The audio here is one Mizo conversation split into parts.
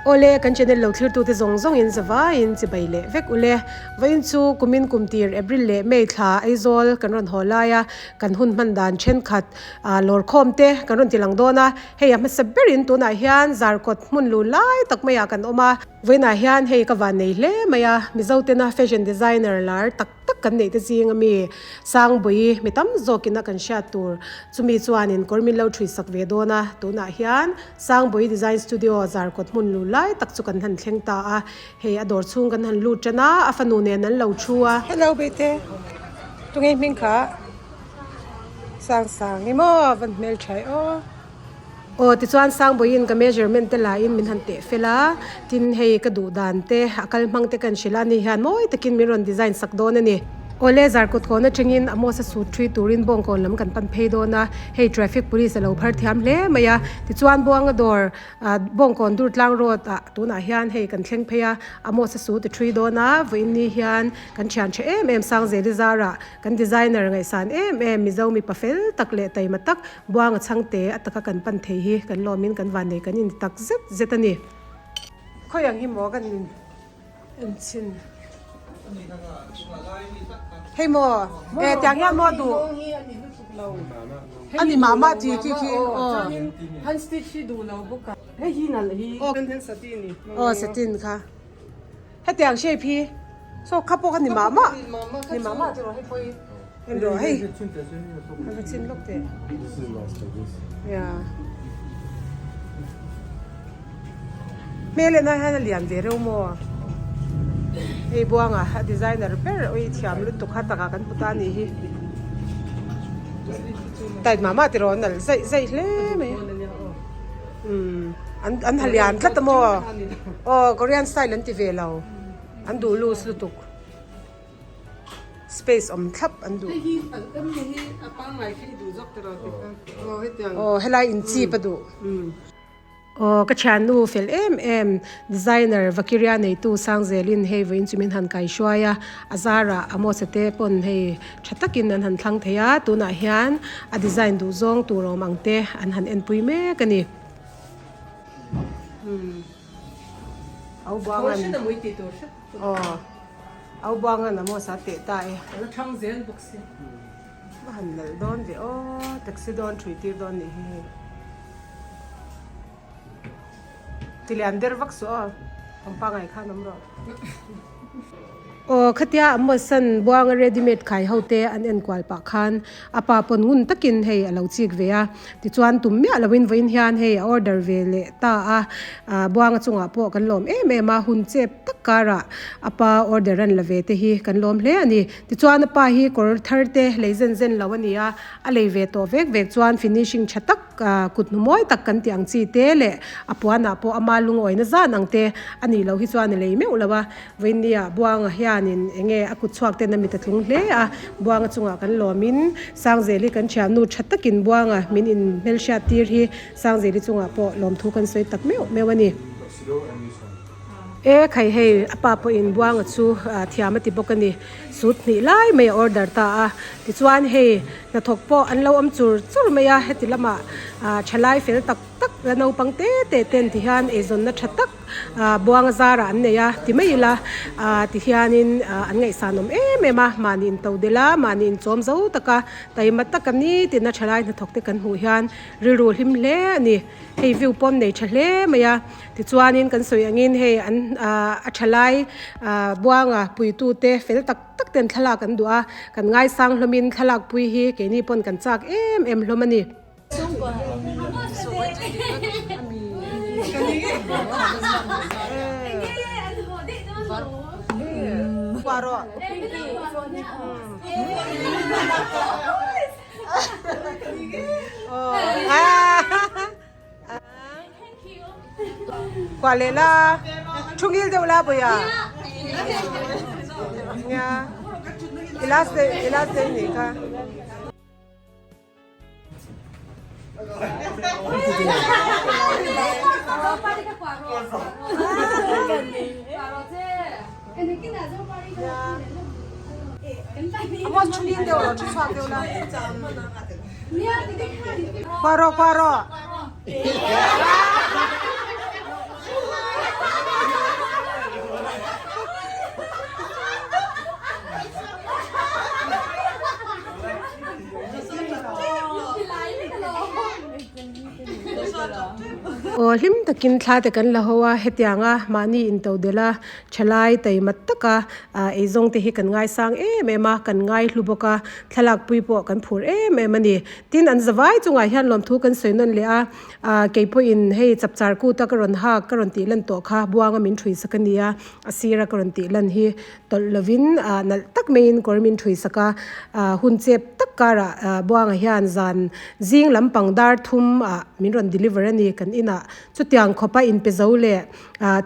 Awle, kan channel lo thlirtute zawng zawngin zavaiin chibai leh vek ule. Vawiin chu kumin kumtir April leh May thla Aizawl kan rawn haw lai a, kan hun hman dan thenkhat lawrkhawm te kan rawn ti lang dawn a. Hei a hmasa berin tunah hian Zarkawt hmun lu lai tak maiah kan awm a. Vawiinah hian hei ka van nei hle mai a, Mizo tena fashion designer lar tak tak kan neih te zing ami Sangbuii mi tam zawkin a kan hriat tur chumi chuanin kawr min lo thui sak ve dawn a, tunah hian Sangbuii Design Studio Zarkawt hmun lu lai tak chu kan han thleng ta a, hei a dawr chhung kan han lut tan a, a fanu nen an lo thu a. Hello Bete, tunge hming kha? Sangsang i maw van hmeltha e aw. Aw tichuan Sangbawiin ka measurement te lahin min han teh fel a, tin hei ka duh dan te a kal hmang te kan hrilh a ni hian mawi takin min rawn design sak dawn a ni. Awle Zarkawt kawn atangin Amos a sut thui turin Bawngkawn lam kan pan phei dawn a, hei traffic police a lo phar thiam hle mai a, tichuan Buanga dawr Bawngkawn Durtlang road ah tunah hian hei kan thleng phei a, Amos a sut a thui dawn a, vawiin ni hian kan thian tha em em Sangzeli zarah kan designer ngaihsan em em Mizo mipa fel tak leh taima tak Buanga chhangte a taka kan pan thei hi kan lawmin kan vannei kan inti tak zet zet a ni. Khawi ang hi maw kan en chhin. Hei maw e tiang hian maw duh a ni mah mah chi khi khi aw. Han stitch hi duh lo bawk a. Hei hi nalh hi. Aw satin kha. Hetiang shape hi saw kha pawh kha ni mah mah ni mah mah tiraw hei pawh hi en rawh hei a va chin lawk teh ya hmel en ah hian a lian ve reuh maw hei buanga a designer ber awi thiam lutuk kha takah kan hmu ta a nih hi tight mah mah tiraw nalh zaih zaih hle mai. Umm an an ha lian tlat a maw aw korean style an ti ve lo an duh loose lutuk space awm thlap an duh aw helai in chip a duh aw ka thiannu fel em em designer vakiria neitu sangzelin hei vawiin chu min han kaihruai a a zarah a mawsa te pawn hei Tha takin an han thlang thei a, tunah hian a design duh zawng tur awm ang te an han enpui mek a ni. Umm au buangan aw au buangan a mawsa teh ta e. A la thlang zel bawk si. Va han nalh dawn ve aw taxi dawn thui tir dawn nih hi hei. Ti lian der vak suh aw awm pangai khan awm rawh. Aw khatia an mawsan buanga ready made khai ho te an en kual pah khan a pa pawn ngun takin hei a lo chik ve a tichuan tum miah loin vawiin hian hei a order ve leh ta a ah buanga chungah pawh kan lawm em em a hun chep tak karah a pa order an la ve te hi kan lawm hle a ni tichuan a pa hi kawr thar te lei zen zen lo a ni a a lei ve tawh vek vek chuan finishing tha tak Kut hnu mawi tak kan tih ang chi te leh a puanah pawh ama lungawina zan ang te a nih loh hi chuan a lei meuh lo a. Vawinia Buanga hianin eng nge a kut chhuak ten a mit a tlung hle a, Buanga chungah kan lawmin Sangzeli kan thiannu tha takin Buanga min inhmelhriat tir hi Sangzeli chungah pawh lawmthu kan sawi tak meuh meuh a ni. E khai hei a pa pawhin Buanga chu thiam a ti bawk a ni. Suit hnih lai mai a order ta a, tichuan hei hnathawk pawh an lo awm chur chur mai a, heti lamah ah thalai fel tak tak la naupang te te ten ti hian eizawnna tha tak ah buanga zarah an nei a ti mai ila ah ti hianin ah an ngaihsan awm em em a, mahni into delh a mahni inchawm zo taka taima taka nitina thalai hnathawk te kan hmuh hian rilru hlim hle a ni. Hei view pawh an nei tha hle mai a tichuanin kan sawi angin hei an ah a tha lai ah buanga puitute fel tak tak ten thlalak an duh a kan ngaisang hlawmin thlalak pui hi keini pawn kan chak em em hlawm a ni. Kuah leh la thu ngil deuh la bawih a nia i last day i last day nih kha. Amos thu ngil deuh rawh thu chhuak deuh la Kuah rawh kuah rawh. Aw hlim takin thla te kan la ho a, hetianga mahni intodelh a thalai taima taka eizawng te hi kan ngaisang em em a, kan ngaihlu bawk a, thlalak pui pawh kan phur em em a ni. Tin an zavai chungah hian lawmthu kan sawi nawn leh a, kei pawhin hei chapchar kut a ka rawn hak ka rawn tih lan tawh kha buanga min thui sak a ni a, a sira ka rawn tih lan hi tawlh lovin nalh tak maiin kawr min thui sak a, hun chep tak karah buanga hian zan zing lampang dar thum ah min rawn deliver a ni kan inah chutiang khawpa inpe zo leh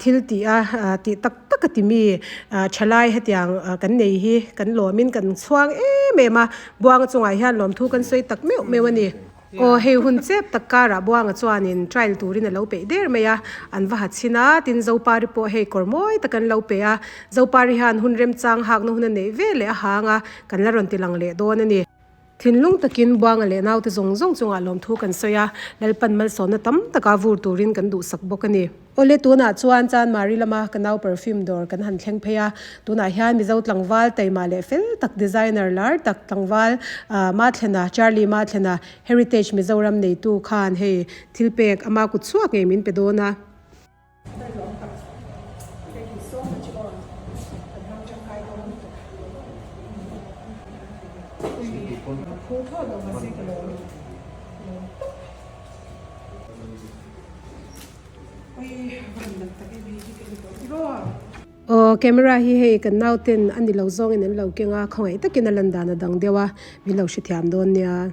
thil tih a tih tak tak a ti mi thalai hetiang kan nei hi kan lawmin kan chhuang em em a, buanga chungah hian lawmthu kan sawi tak meuh meuh a ni. Aw hei hun chep tak karah Buanga chuanin trial turin a lo peih der mai a, an va ha chhin a, tin Zopari pawh hei kawr mawi tak an lo pe a, Zopari hian hun remchang hakna hun a neih ve leh a hang a, kan la rawn ti lang leh dawn a ni. Thinlung takin Buanga leh naute zawng zawng chungah lawmthu kan sawi a, Lalpan malsawmna tam taka vur turin kan duhsak bawk a ni. Awle tunah chuan Chanmari lama ka nau perfume dawr kan han thleng phei a, tunah hian Mizo tlangval taima leh fel tak designer lar tak tlangval Mathlena, Charlie Mathlena, Heritage Mizoram neitu khan hei thil pek ama kut chhuak ngei min pe dawn a. Aw camera hi hei kan nauten a ni lo zawngin an lo keng a khawngaih takin a lan dan a dang deuh a min lo hrethiam dawn nia.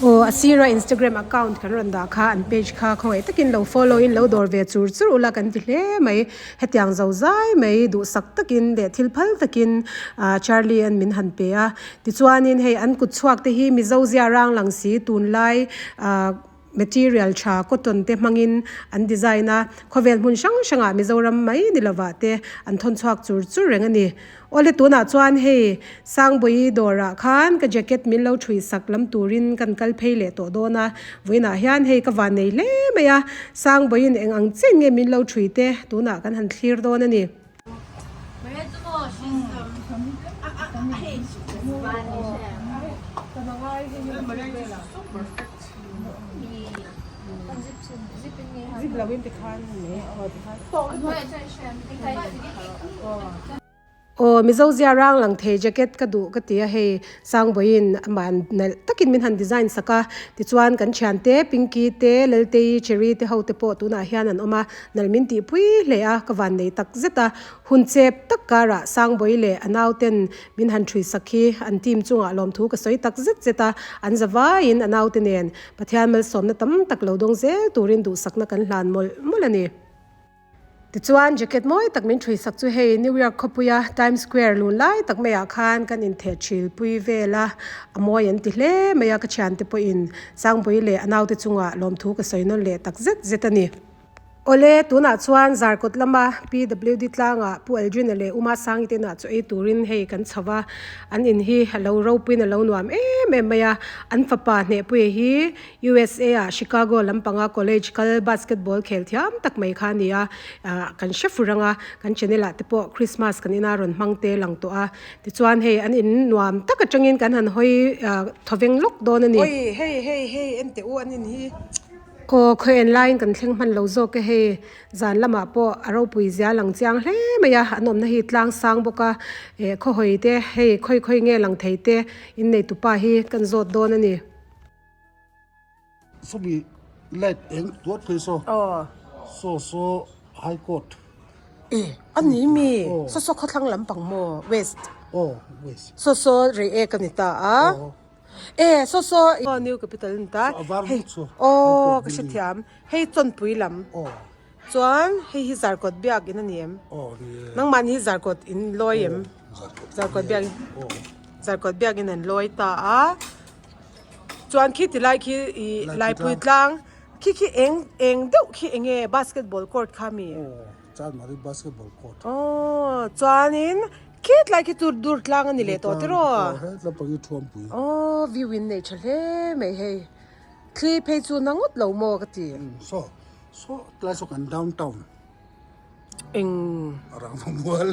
Aw a sira Instagram account kan rawn dah kha an page kha khawngaih takin lo follow in lo dawr ve chur chur ula kan ti hle mai hetiang zo zai mai duhsak takin leh thil phal takin ah Charlie an min han pe a tichuanin hei an kut chhuak te hi Mizo zia rang lang si tunlai ah. Material tha cotton te hmangin an design a, khawvel hmun hrang hrangah Mizoram mai ni lovah te an thawn chhuak chur chur reng a ni. Awle tunah chuan hei Sangbawi dawrah khan ka jacket min lo thui sak lam turin kan kal phei leh tawh dawn a, vawiinah hian hei ka van nei hle mai a, Sangbawiin eng ang chen nge min lo thui te tunah kan han thlir dawn a ni. Aw Mizo zia rang lang thei jacket ka duh ka ti a hei Sangbawiin amah nalh takin min han design sak a tichuan kan thiante Pinky te Laltei Cherry te ho te pawh tunah hian an awm a. Nalh min tihpui hle a, ka van nei tak zet a. Hun chep tak karah Sangbawi leh a nauten min han ṭhui sak hi an team chungah lawmthu ka sawi tak zet zet a, an za vaiin a naute nen Pathian malsawmna tam tak lo dawng zel turin duhsakna kan hlan mawlh mawlh a ni. Tichuan jacket mawi tak min ṭhui sak chu hei New York khawpuia Times Square lun lai tak maiah khan kan intheh ṭhilpui vel a, a mawi an ti hle mai a, ka thiante pawhin Sangbawi leh a naute chungah lawmthu ka sawi nawn leh tak zet zet a ni. Awle, tunah chuan Zarkawt lama PWD tlangah Pu Aldrina leh Uma Sangi te inah chu ei turin hei kan chho va, an in hi a lo ropuiin a lo nuam em em mai a, an fapa Hnehpuia hi USA ah Chicago lampanga college kal basketball khel thiam tak mai kha a ni a, kan hre fur ang a, kan channel ah te pawh Christmas kan ina rawn hmang te lang tawh a, tichuan hei an in nuam tak atangin kan han hawi thawveng lawk dawn a ni. Oi hei hei hei en teh u an in hi. Aw khawi en laiin kan thleng hman lo zawk e hei zan lamah pawh a ropui zia lang chiang hle mai a an awmna hi tlang sang bawk a eh khawhawi te hei khawi khawi nge lang thei te innei tupa hi kan zawt dawn a ni. Sawmi light eng tuat phei saw saw saw high court. E a ni mi saw saw khawthlang lampang maw west aw west saw saw rei ek a ni ta a. E saw saw aw new capital a ni ta hei aw ka hrethiam hei chawnpui lam chuan hei hi zarkawt biak in a ni em nangmahni hi zarkawt in lawi em zarkawt biak zarkawt biak in an lawi ta a chuan khi ti lai khi ih laipui tlang khi khi eng eng deuh khi eng nge basketball court kha mi aw chuanin. Khitlai khi chu dur tlang a ni leh tawh tiraw? Aw he lampang hi thuampui. Aw view in nei tha hle mai hei. Thli phei chu na ngawt lo maw ka ti. Saw saw tlai saw kan downtown. Eng. Rangva mual.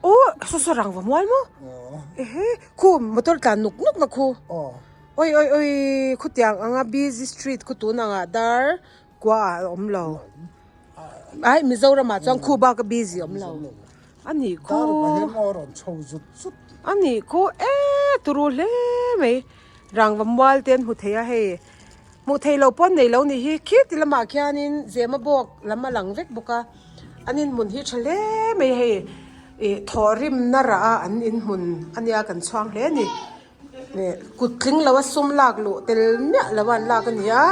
Aw saw saw rangva mual maw? Aw. Ehe khu motor tlan nuk nuk na khu. Aw. Oi oi oi khutiang anga busy street khu tun anga dar kua ah a awm lo. Ai Mizoram ah chuan khu bak a busy awm lo. A nih khu. A nih khu e turu hle mai. Rangva mual te an hmu thei a hei. Hmuh theih loh pawh an nei lo nih hi. Khi ti lamah khianin Zema bawk lam a lang vek bawk a. An inhmun hi tha hle mai hei. Ih thawhrimna rah a an inhmun a nia kan chhuang hle a ni. Kut tling lo a sum lak luh tel miah lo a an lak a ni a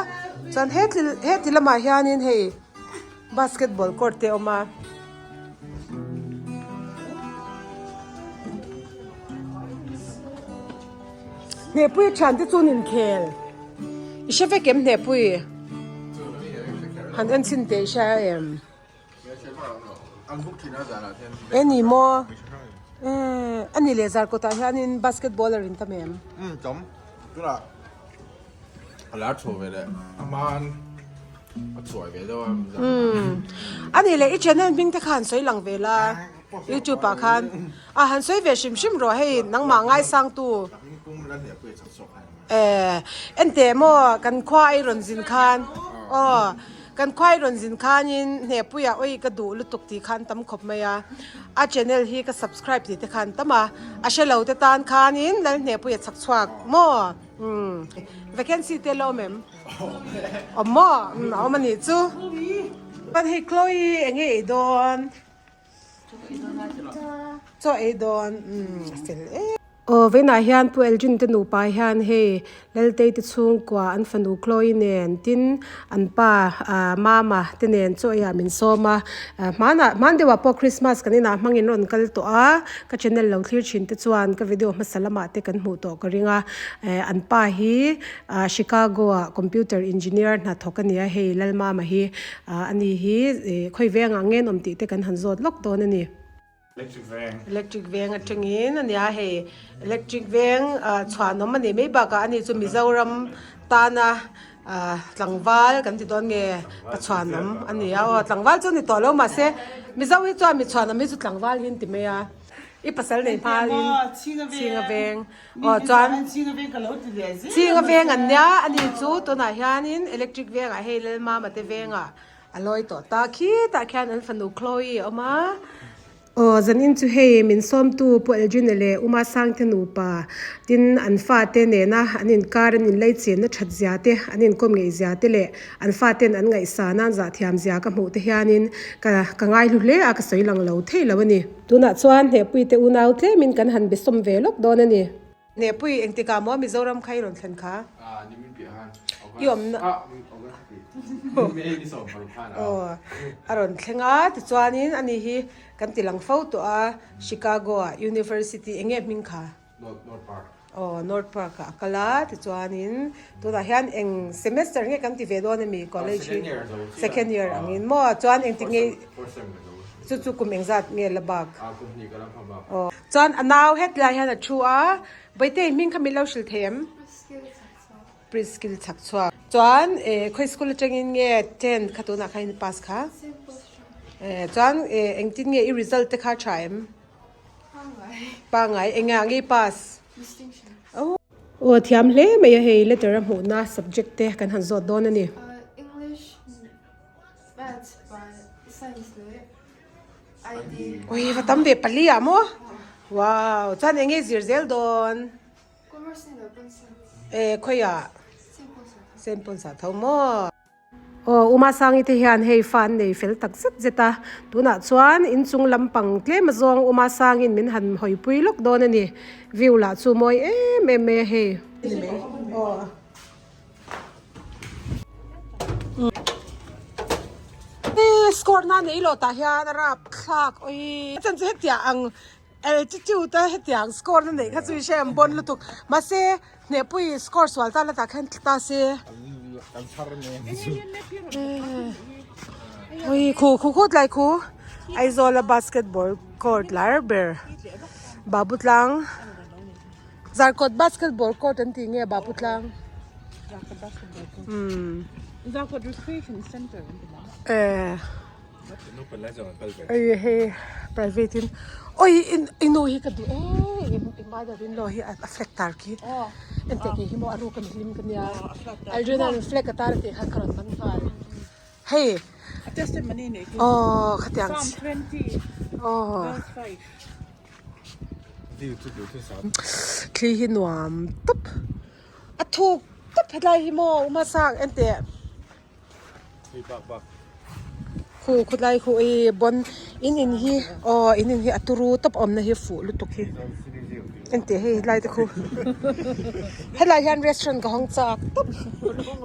chuan heti heti lamah hianin hei basketball court te a awm a. Hnehpui thian te chu an inkhel i hre vek em hnehpui han en chhin teh i hria em. Eng maw a ni leh zar kawtah hianin basketball a rin tam em? Umm tam tunah a lar chho ve leh a hmaan a chuai ve deuh a umm a ni leh i channel hming te kha han sawi lang ve la youtube ah khan a han sawi ve hrim hrim rawh hei nangmah ngaisang tu eh enteh maw kan khua a i rawn zin khan aw. Kan khuai rawn zin khanin Hnehpuia awi ka duh lutuk tih khan tam khawp mai a, a channel hi ka subscribe tih te khan tam a, a hre lo te tan khanin Lal Hnehpuia chhak chhuak maw? Umm vacancy te la awm em? Awm maw? Umm a awm a nih chu. Chuan hei Chloe enge ei dawn? Chaw ei dawn umm a fel em. Aw vawiinah hian Pu Elgin te nupa hian hei Laltei te chhungkua an fanu Chloe nen tin an pa ah Mama te nen chaw eiah min sawm a hmanah hman deuhah pawh Christmas kan inah hmangin rawn kal tawh a ka channel lo thlir thin te chuan ka video hmasa lamah te kan hmuh tawh ka ring a eh an pa hi ah Chicago ah computer engineer hna thawk a ni a hei Lalmama hi Ah ani hi ih khawi vengah nge an awm tih te kan han zawt lawk dawn a ni. Electric veng. Electric veng atangin a nia hei electric veng ah chhuanawm a nih mai bakah ani chu Mizoram tana ah tlangval kan ti dawn nge pa chhuanawm a ni a aw tlangval chu a ni tawh lo mahse Mizo hi chuan mi chhuanawm hi chu tlangval hi an ti mai a i pasal nei hmain chhinga veng. Aw chuan Chhinga veng an nia a ni chu tunah hianin electric vengah hei Lalmama te vengah a lawi tawh ta khitah khian an fanu Chloe a awm a. Aw zanin chu hei min sawmtu Pu Eljina leh Uma Sangte nupa tin an fate nena an inkar an inlei chenna that zia te an inkawm ngeih zia te leh an faten an ngaihsan a an zahthiam zia ka hmuh te hianin ka ka ngaihlu hle a ka sawi lang lo thei lo a ni. Tunah chuan Hnehpuite unau tlemin kan han besawm ve lawk dawn a ni. Hnehpui, engtikah maw Mizoram kha i rawn thlen kha? I awmna. Aw, a rawn thleng a, tichuanin ani hi kan ti lang fo tawh a, Chicago-ah University eng nge hming kha? North Park. Aw, North Park-ah a kal a, tichuanin tunah hian eng semester nge kan ti ve dawn ami college hi? Second year zo chiah. Second year angin maw? Chuan engtik nge Fourth sem ka zo. Chu chu kum engzat nge la bak? Ah, kum hnih ka la hma bak. Aw, chuan a nau hetlai hian a thu a, Bawihtei hming kha min lo hrilh thei em? Pre-skill chak chhuak. Pre-skill chak chhuak. Chuan eh khawi school atangin nge tenth kha tunah khan i pass kha? Eh chuan eh engtin nge i result te kha tha em? Pangai engah nge pass? Aw thiam hle mai a hei letter a hmuhna subject te kan han zawt dawn a ni. English, Maths, Science leh ID. Ui va tam ve pali ah maw? Wow chuan enge zir zel dawn? Commerce ni lo pawn Science. Eh khawiah? Saint Paul's ah Saint Paul's ah tho maw? Aw Umasangi te hian hei fa an nei fel tak zet zet a, tunah chuan inchung lampang tlem azawng Umasangin min han hawipui lawk dawn a ni, view lah chu mawi em em mai a hei. Aw. Score na nei lo tah hian a rap thlak awii. A chan chu hetiang ang altitude a hetiang score na neih kha chu i hre ang bawn lutuk mahse Hnehpui score sual ta la tah khan ta se. Ui khu khu khu tlai khu Aizawl a basketball court lar ber. Babu tlang Zarkawt basketball court an tih nge Babu tlang umm eh hei hei private in awi i nu hi ka duh em i mother in law hi a flag tar khi engtiah tih hi maw a ruk a ni hlim ka nia Aldrin an flag a tar a tih khan ka rawn man nghal. Hei aw khatiang aw thli hi nuam tawp a thuk tawp helai hi maw u hmasa en teh khu khawtlai khu i bawn in in hi aw in in hi a turu tawp awmna hi fuh lutuk hi en teh hei helai te khu helai hian restaurant ka hawng chak tawp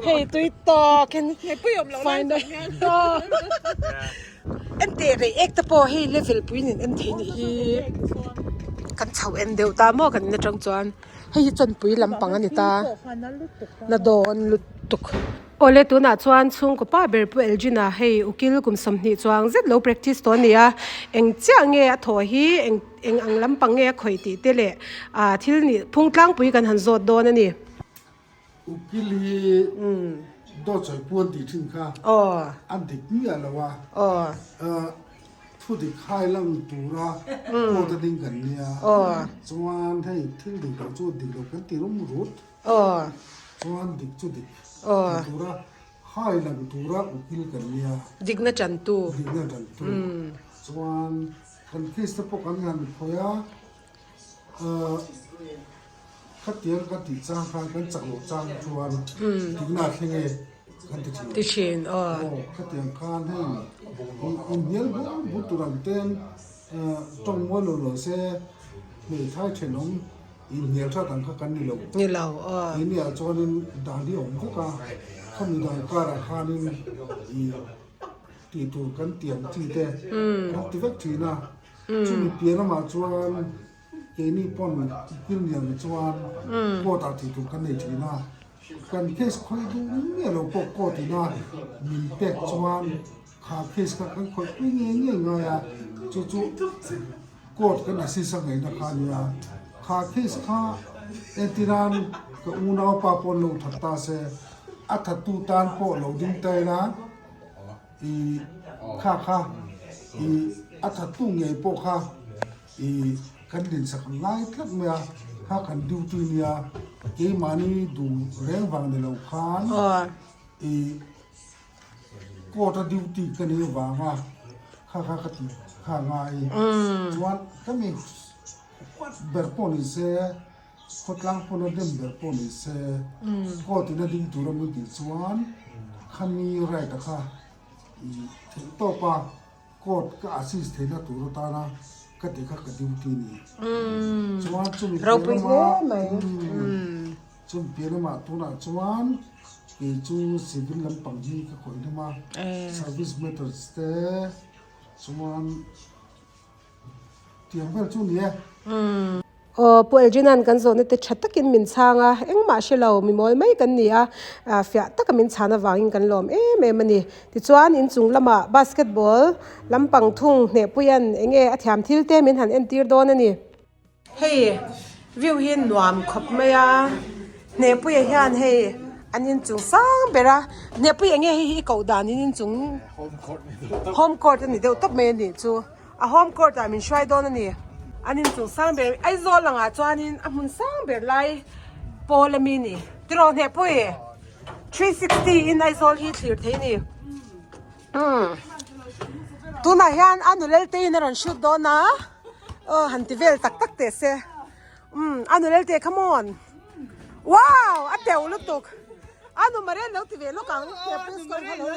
hei tui tawkin fine en teh rei ek te pawh hei level pui nen en thei nih hi kan chho en deuh ta maw kan in atang chuan hei hi chawnpui lampang a ni ta na dawn lutuk. Awle tunah chuan chhungkaw pa ber Pu Elgin-a hei ukil kum 20 chuang zet lo practice tawh a ni a, eng chiah nge a thawh hi, eng eng ang lampang nge a khawih tih te leh ah thil nih phung tlangpui kan han zawt dawn a ni. Ukil hi dawt sawi puan tih thin kha a dik miah lo a, thu dik hai lang tura court a ding kan nia, chuan hei thil dik lo chu dik lo kan ti rum rut. Chuan dik chu dik ti tura hai lang tura ukil kan nia. Dikna tantu. Dikna tantu. Chuan kan case te pawh kan han khawi a, khatiang kan tih chang khan kan chak loh chang chuan dikna a thleng e kan ti thin. Ti thin aw. Aw khatiang khan hei inhnial bur bur tur ang ten tawng mual lo lo se hmeithai thenawm Inhnial that ang kha kan ni lo. Ni lo, aw. Keini ah chuanin dan hi a awm vek a, khami dan karah khanin i tih tur kan ti ang chi te kan ti vek thin a. Chumi piah lamah chuan keini pawn thil niang chuan court ah tih tur kan nei thin a. Kan case khawih duh miah lo pawh court ina min pek chuan kha case kha kan khawih pui ngei ngei ngai a, chu chu court kan assist a ngaihna kha a nia. Kha case kha entiran ka unaupa pawh an lo that ta se, a thattu tan pawh lo ding ta ila i kha kha i a thattu ngei pawh kha i kan dinsak lai tlat mai a, kha kan duty nia keimahni duh reng vang ni lo khan i Court a duty ka nei avanga kha kha ka tih kha a ngai. Chuan ka mi huat ber pawh ni se, khawtlang pawn a dem ber pawh ni se, court in a ding tur a mi tih chuan khami right a kha i theih tawp a court ka assist theihna tur atana ka tih kha ka duty ni. Chuan chumi piah lama Chumi piah lamah tunah chuan kei chu civil lampang hi ka khawih hlawm a, service matters te chuan tiang vel chu a ni e. Aw, Pu Elgina'n kan zawhna te tha takin min chhang a, engmah hre lo, mi mawl mai kan ni a, fiah taka min chhan avangin kan lawm em em a ni. Tichuan, inchung lamah basketball lampang thung hnehpuia'n enge a thiam thil te min han entir dawn a ni. Hei view hi nuam khawp mai a Hnehpuia hian hei an inchung sang ber a Hnehpuia nge hei hi i koh dan in inchung home court a ni deuh tawp mai a nih chu a home court ah min hruai dawn a ni an inchung sang ber Aizawl langah chuanin a hmun sang ber lai pawl ami a ni tiraw Hnehpui 360 in Aizawl hi thlir thei a ni. Umm tunah hian a nulel te in a rawn shoot dawn a aw han ti vel tak tak teh se umm a nulel te come on wow a teuh lutuk a nu maren lo ti ve lawk ang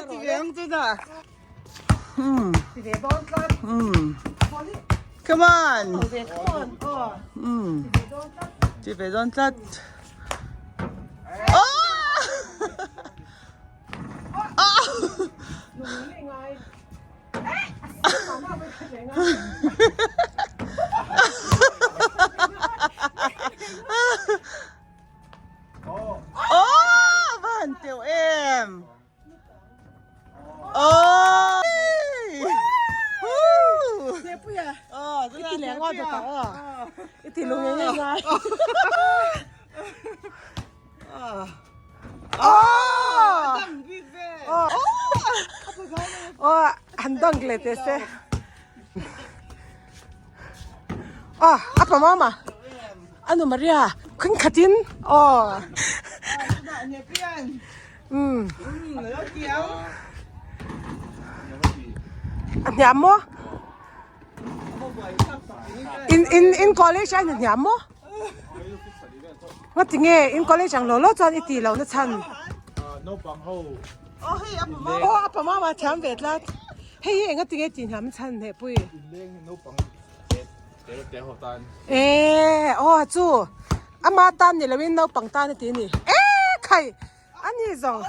ti ve ang chu da umm ti ve dawn tlat umm come on come on aw umm ti ve dawn tlat oh Oh, van tiểu em. Oh. Puia. I ti lung ngei ngei ngai. Oh! Oh, han dunk leh teh se. Oh, a pa mama. Anu Maria, khun khatin. Oh. Um. A hniam maw? In in in college ai na hniam maw? Nga tinge in college ang lo lo chuan i ti lo na chhan. Oh, apa mama thiam ve tlat. Hei hi enga tinge ti hniam chhan hne pui. Eh, oh chu. Ama tan ni loin naupang tan a ti ni. Eh, khai. Ani zawng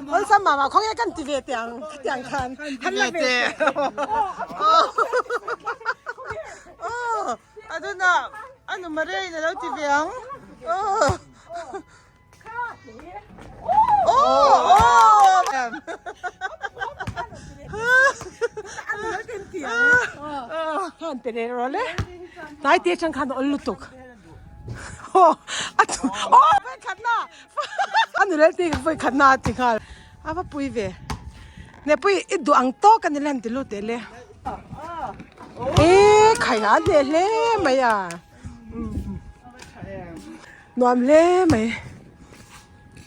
awlsam mah mah khawnge kan ti ve teh ang khatiang khan han la ve teh. Aw a tunah a nu Maria in a lo ti ve ang. Aw aw Khan pe leh rawh le. Tlai te atang khan a awl lutuk. Aw a tu aw vawikhatna. A ni rel tih vawi khat na a ti nghal. A va pui ve. Ne pui i duh ang tawk a ni le han ti lut teh le. E khai a hle hle mai a. Nuam hle mai.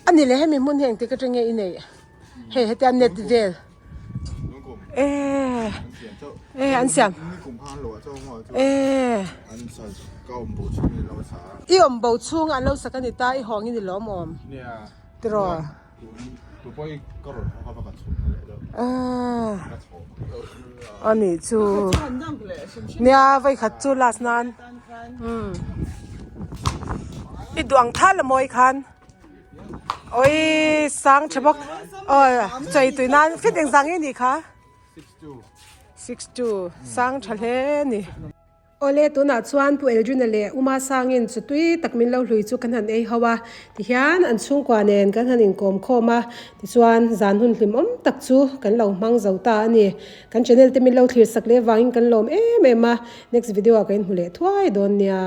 A ni le hemi hmun hi engtik atang nge i neih? Hei hetia net vel. E e an siam. E i awm bo chhung an lo sak a ni ta i hawng in i lawm awm tiraw. A nih chu nia vawikhat chu last nan i duh ang thal a mawi khan. Oi sang tha bawk aw chei tui nan fit engzah nge nih kha 62 sang tha hle a ni. Awle tunah chuan Pu Eldrina leh Uma Sangin chu tui tak min lo hlui chu kan han ei ho a tihian an chhungkua nen kan han inkawm khawm a tichuan zan hun hlimawm tak chu kan lo hmang zo ta a ni. Kan channel te min lo thlir sak leh vangin kan lawm em em a next video ah ka inhmu leh thuai dawn nia.